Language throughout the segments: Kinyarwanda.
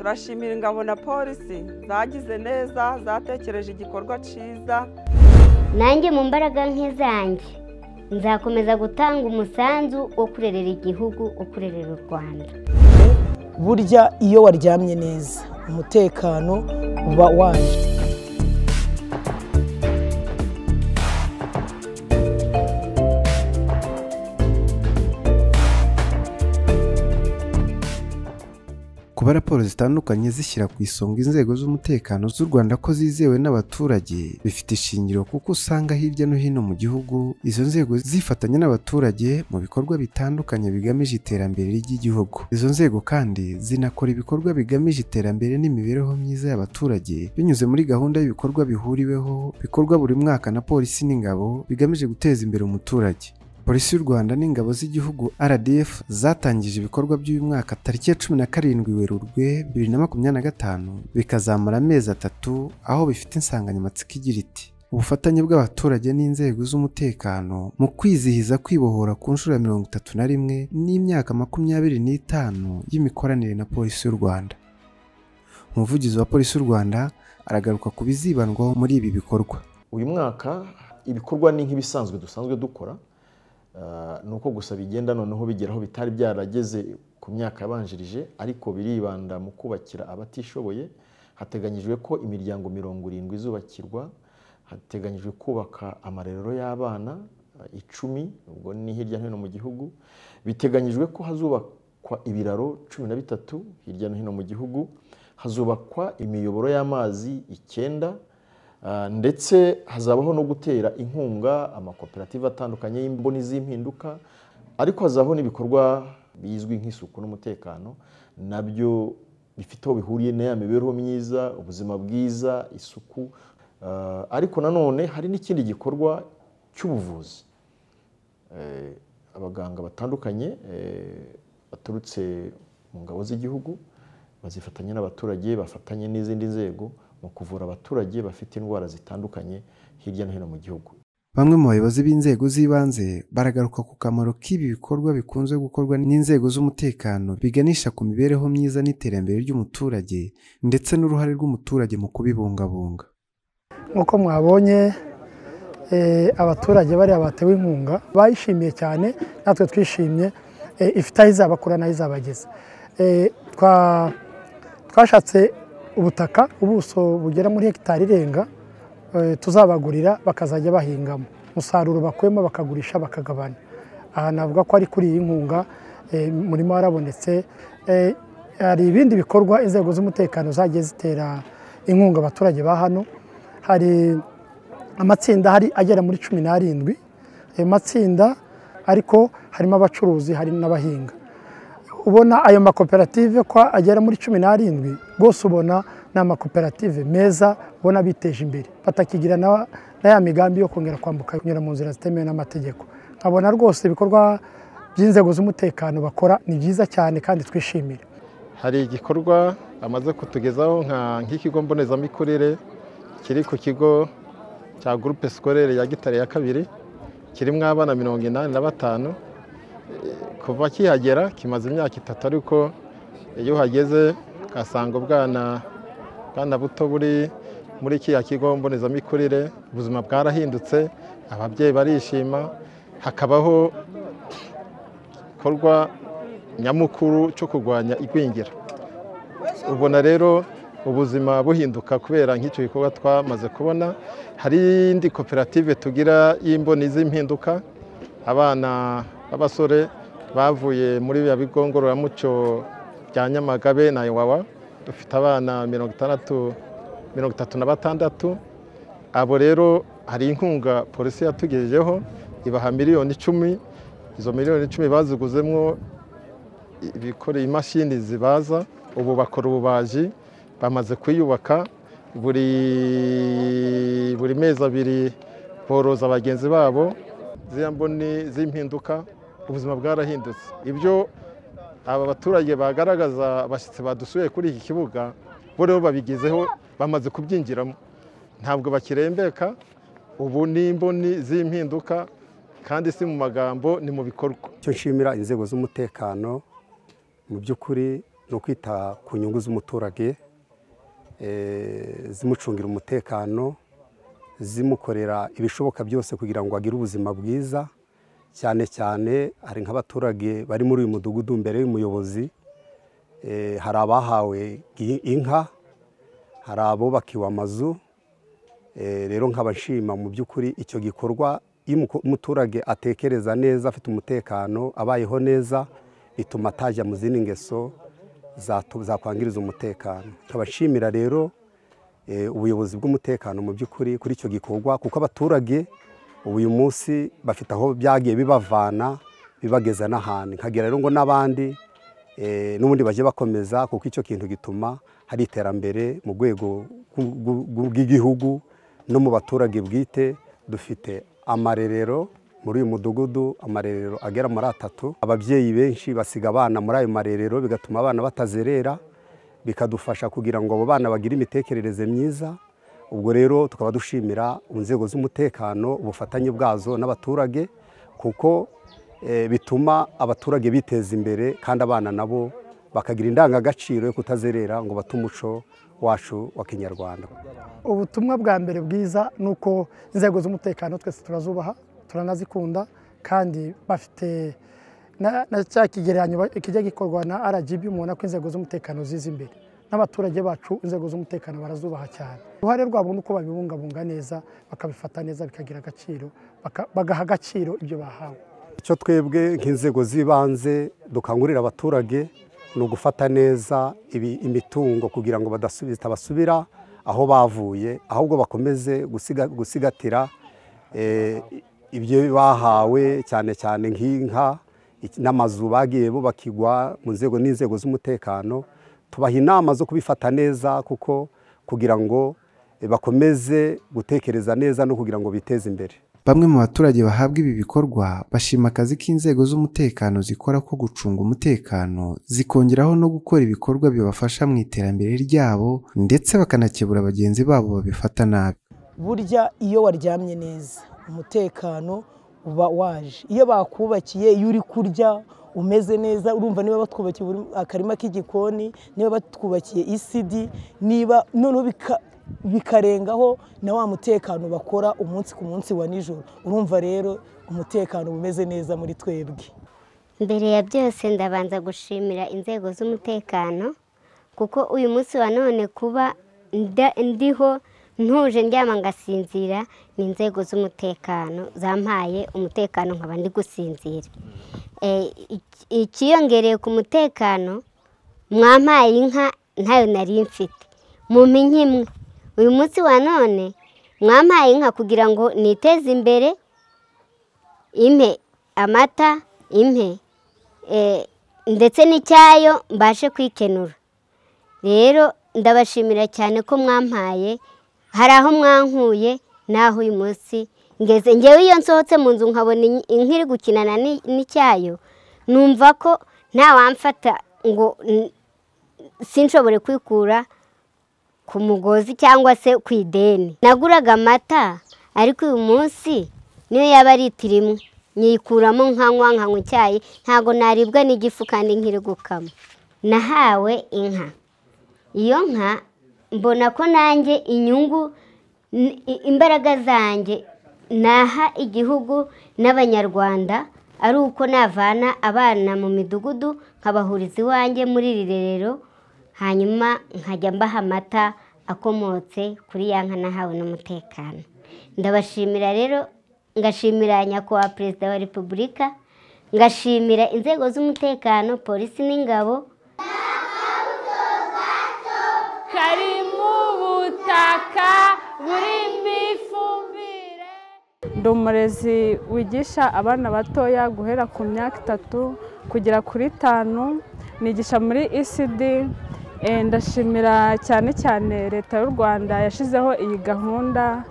Turashimira ingabo na polisi zagize neza, zatekereje igikorwa cyiza. Nanjye mu mbaraga nke zanjye nzakomeza gutanga umusanzu wo kurerera igihugu, wo kurerera u Rwanda. Burya iyo waryamye neza umutekano uba waje. Kuba raporo zitandukanye zishyira ku isonga inzego z'umutekano z'u Rwanda ko zizewe n'abaturage bifite ishingiro, kuko usanga hirya no hino mu gihugu izo nzego zifatanya n'abaturage mu bikorwa bitandukanye bigamije iterambere ry'igihugu. Izo nzego kandi zinakora ibikorwa bigamije iterambere n'imibereho myiza y'abaturage binyuze muri gahunda y'ibikorwa bihuriweho bikorwa buri mwaka na polisi n'ingabo bigamije guteza imbere umuturage. Polisi y'u Rwanda n'ingabo z'igihugu RDF zatangije ibikorwa by'uyu mwaka tariki ya 17 Werurwe 2025 bikazamara amezi 3, aho bifite insanganyamatsiko igira iti: ubufatanye bw'abaturage n'inzego z'umutekano mu kwizihiza kwibohora ku nshuro ya 31 n'imyaka 25 y'imikoranire na Polisi y'u Rwanda. Umuvugizi wa Polisi y'u Rwanda aragaruka ku bizibandwaho muri ibi bikorwa. Uyu mwaka ibikorwa ni nk'ibisanzwe dusanzwe dukora, nuko gusa bigenda noneho bigeraho bitari byarageze ku myaka yabanjirije, ariko biribanda mu kubakira abatishoboye. Hateganyijwe ko imiryango 70 izubakirwa, hateganyijwe kubaka amarerero y'abana 10, ubwo ni hirya no hino mu gihugu. Biteganyijwe ko hazubakwa ibiraro 13 hirya no hino mu gihugu, hazubakwa imiyoboro y'amazi 9, ndetse hazabaho no gutera inkunga amakoperative atandukanye y'imboni z'impinduka, ariko hazabaho n'ibikorwa bizwi nk'isuku n'umutekano, nabyo bifite aho bihuriye na ya mibereho myiza, ubuzima bwiza, isuku. Ariko nanone hari n'ikindi gikorwa cy'ubuvuzi. Abaganga batandukanye baturutse mu ngabo z'igihugu bazifatanya n'abaturage, bafatanye n'izindi nzego mu kuvura abaturage bafite indwara zitandukanye hirya no hino mu gihugu. Bamwe mu bayobozi b'inzego z'ibanze baragaruka ku kamaro k'ibi bikorwa bikunze gukorwa n'inzego z'umutekano biganisha ku mibereho myiza n'iterambere ry'umuturage, ndetse n'uruhare rw'umuturage mu kubibungabunga. Nk'uko mwabonye abaturage bariya batewe inkunga bayishimiye cyane, natwe twishimye, ifite aho izabakura n'aho izabageza. Twashatse ubutaka ubuso bugera muri hegitari irenga tuzabagurira bakazajya bahingamo, umusaruro bakuyemo bakagurisha bakagabana. Aha navuga ko ari kuri iyi nkunga umurimo warabonetse. Hari ibindi bikorwa inzego z'umutekano zagiye zitera inkunga abaturage ba hano. Hari amatsinda hari agera muri 17, ayo matsinda ariko harimo abacuruzi hari n'abahinga. Ubona ayo makoperative ko agera muri 17 bose ubona ni amakoperative meza, ubona biteje imbere batakigira na ya migambi yo kongera kwambuka kunyura mu nzira zitemewe n'amategeko. Nkabona rwose ibikorwa by'inzego z'umutekano bakora ni byiza cyane kandi twishimira. Hari igikorwa amaze kutugezaho nk'ikigo mbonezamikurire kiri ku kigo cya groupe scolaire ya Gitare ya 2, kirimo abana 85. Kuva kihagera kimaze imyaka 3, ariko iyo uhageze ugasanga ubwana buto buri muri kiriya kigo mbonezamikurire, ubuzima bwarahindutse, ababyeyi barishima, hakabaho igikorwa nyamukuru cyo kurwanya igwingira. Ubona rero ubuzima buhinduka kubera nk'icyo gikorwa twamaze kubona. Hari indi koperative tugira y'imboni z'impinduka, abana b'abasore bavuye muri bya bigo ngororamuco bya Nyamagabe na Iwawa, dufite abana 36. Abo rero hari inkunga polisi yatugejejeho ibaha miliyoni 10. Izo miliyoni 10 baziguzemwo ibikoreye imashini zibaza, ubu bakora ububaji, bamaze kwiyubaka. Buri mezi 2 boroza bagenzi babo. Ziriya mboni z'impinduka ubuzima bwarahindutse. Ibyo aba baturage bagaragaza abashyitsi badusuye kuri iki kibuga, bo rero babigezeho, bamaze kubyinjiramo, ntabwo bakirembeka. Ubu ni imboni z'impinduka, kandi si mu magambo, ni mu bikorwa. Icyo nshimira inzego z'umutekano mu by'ukuri ni ukwita ku nyungu z'umuturage, zimucungira umutekano, zimukorera ibishoboka byose kugira ngo agire ubuzima bwiza. Cyane cyane hari nk'abaturage bari muri uyu mudugudu mbere y'umuyobozi, hari abahawe inka, hari abubakiwe amazu. Rero nkabashima mu by'ukuri icyo gikorwa. Iyo umuturage atekereza neza, afite umutekano, abayeho neza, bituma atajya mu zindi ngeso zakwangiriza umutekano. Nkabashimira rero ubuyobozi bw'umutekano mu by'ukuri kuri icyo gikorwa, kuko abaturage uyu munsi bafite aho byagiye bibavana bibageza n'ahantu. Nkagira rero ngo n'abandi n'ubundi bajye bakomeza, kuko icyo kintu gituma hari iterambere mu rwego rw'igihugu no mu baturage bwite. Dufite amarerero muri uyu mudugudu, amarerero agera muri 3. Ababyeyi benshi basiga abana muri ayo marerero, bigatuma abana batazerera, bikadufasha kugira ngo abo bana bagire imitekerereze myiza. Ubwo rero tukaba dushimira inzego z'umutekano ubufatanye bwazo n'abaturage, kuko bituma abaturage biteza imbere kandi abana nabo bakagira indangagaciro yo kutazerera ngo bate umuco wacu wa Kinyarwanda. Ubutumwa bwa mbere bwiza nuko inzego z'umutekano twese turazubaha, turanazikunda, kandi bafite na cya kigereranyo kijya gikorwa na RGB, mubona ko inzego z'umutekano ziza imbere n'abaturage bacu inzego z'umutekano barazubaha cyane. Uruhare rwabo nuko babibungabunga neza, bakabifata neza, bikagira agaciro, bagaha agaciro ibyo bahawe. Icyo twebwe nk'inzego z'ibanze dukangurira abaturage ni ugufata neza imitungo kugira ngo batabasubira aho bavuye, ahubwo bakomeze gusigatira ibyo bahawe, cyane cyane nk'inka n'amazu bagiye bubakirwa mu nzego n'inzego z'umutekano. Tubaha inama zo kubifata neza, kuko kugira ngo bakomeze gutekereza neza no kugira ngo biteze imbere. Bamwe mu baturage bahabwa ibi bikorwa bashima akazi k'inzego z'umutekano zikora ko gucunga umutekano, zikongeraho no gukora ibikorwa bibafasha mu iterambere ryabo, ndetse bakanakebura bagenzi babo babifata nabi. Burya iyo waryamye neza umutekano uba waje. Iyo bakubakiye, iyo uri kurya umeze neza, urumva niba batwubakiye akarima k'igikoni, niba batwubakiye ECD, niba noneho bikarengaho na wa mutekano bakora umunsi ku munsi wa nijoro, urumva rero umutekano umeze neza muri twebwe. Mbere ya byose ndabanza gushimira inzego z'umutekano, kuko uyu munsi wa none kuba ndiho ntuje ndyama ngasinzira ni inzego z'umutekano zampaye umutekano nkaba ndi gusinzira. Ikiyongereye ku mutekano, mwampaye inka ntayo nari mfite, mumpa inka imwe. Uyu munsi wa none mwampaye inka kugira ngo niteze imbere, impe amata, impe ndetse n'icyayo mbashe kwikenura. Rero ndabashimira cyane ko mwampaye, hari aho mwankuye naho uyu munsi ngeze. Ngewe iyo nsohotse mu nzu nkabona inka iri gukinana n'icyayo, numva ko nta wamfata ngo sinshobore kwikura ku mugozi cyangwa se ku ideni. Naguraga amata, ariko uyu munsi niyo yaba ari litiro imwe nyikuramo nkanywa icyayi, ntago naribwa n'igifu kandi nkiri gukama. Nahawe inka, iyo nka mbona ko nanjye inyungu imbaraga zanjye naha igihugu n'abanyarwanda ari uko navana abana mu midugudu nkabahuriza iwanjye muri iri rerero, hanyuma nkajya mbaha amata akomotse kuri ya nka nahawe n'umutekano. Ndabashimira rero, ngashimira nyakubahwa Perezida wa Repubulika, ngashimira inzego z'umutekano, polisi n'ingabo. Kari mu butaka burimo ifumbire. Ndi umurezi wigisha abana batoya guhera ku myaka 3 kugera kuri 5, nigisha muri ECD. Ndashimira cyane cyane Leta y'u Rwanda yashizeho iyi gahunda,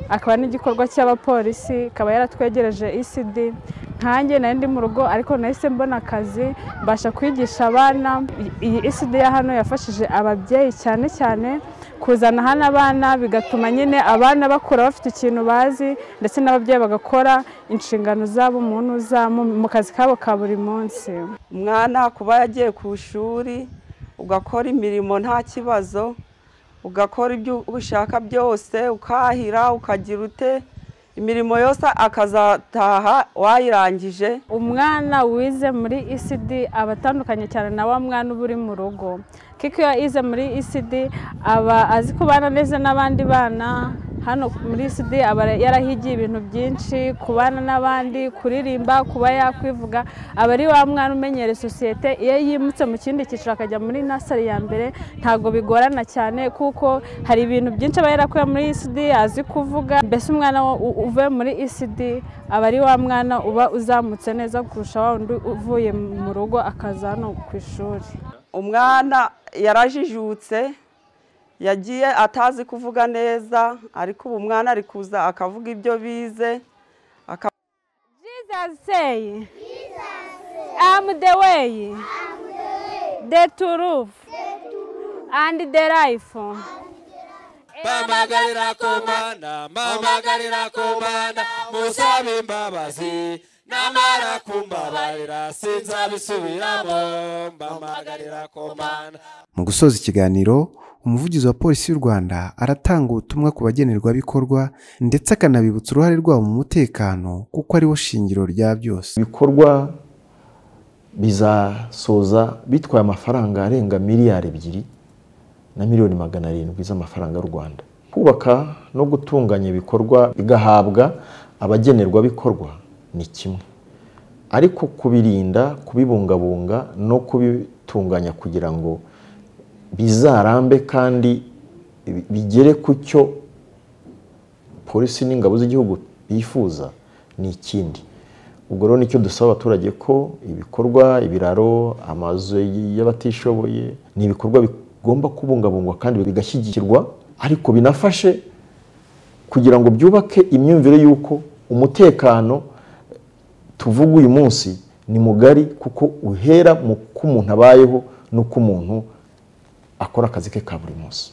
akaba n'igikorwa cy'abapolisi, ikaba yaratwegereje ECD. Nkanjye nari ndi mu rugo ariko nahise mbona akazi, mbasha kwigisha abana. Iyi ECD ya hano yafashije ababyeyi cyane cyane kuzana hano abana, bigatuma nyine abana bakura bafite ikintu bazi, ndetse n'ababyeyi bagakora inshingano zabo mu kazi kabo ka buri munsi. Umwana kuba yagiye ku ishuri ugakora imirimo nta kibazo, ugakora ibyo ushaka byose, ukahira, ukagira ute imirimo yose akazataha wayirangije. Umwana wize muri ECD aba atandukanye cyane na wa mwana uba uri mu rugo, kuko iyo yize muri ECD aba azi kubana neza n'abandi bana. Hano muri ECD aba yarahigiye ibintu byinshi, kubana n'abandi, kuririmba, kuba yakwivuga, aba ari wa mwana umenyereye sosiyete. Iyo yimutse mu kindi cyiciro akajya muri nasari ya mbere ntabwo bigorana cyane, kuko hari ibintu byinshi aba yarakuye muri ECD, azi kuvuga. Mbese umwana uvuye muri ECD aba ari wa mwana uba uzamutse neza kurusha wa wundi uvuye mu rugo akaza hano ku ishuri. Umwana yarajijutse, yagiye atazi kuvuga neza, ariko ubu umwana ari kuza akavuga ibyo bize. Jesus say, I'm the way, the truth, and the life. Mpamagarira ku Mana, mpamagarira ku Mana, musabe imbabazi, namara kumbabarira sinzabisubiramo, mpamagarira ku Mana. Mu gusoza ikiganiro, umuvugizi wa polisi y'u Rwanda aratanga ubutumwa ku bagenerwabikorwa ndetse akanabibutsa uruhare rwabo mu mutekano, kuko ari wo shingiro rya byose. Ibikorwa bizasoza bitwaye amafaranga arenga miliyari 2 na miliyoni 700 z'amafaranga y'u Rwanda. Kubaka no gutunganya ibikorwa bigahabwa abagenerwabikorwa ni kimwe, ariko kubirinda, kubibungabunga no kubitunganya kugira ngo bizarambe kandi bigere ku cyo polisi n'ingabo z'igihugu bifuza ni ikindi. Ubwo rero nicyo dusaba abaturage ko ibikorwa, ibiraro, amazu y'abatishoboye ni ibikorwa bigomba kubungabungwa kandi bigashyigikirwa, ariko binafashe kugira ngo byubake imyumvire y'uko umutekano tuvuga uyu munsi ni mugari, kuko uhera mu ko umuntu abayeho n'uko umuntu akora akazi ke ka buri munsi.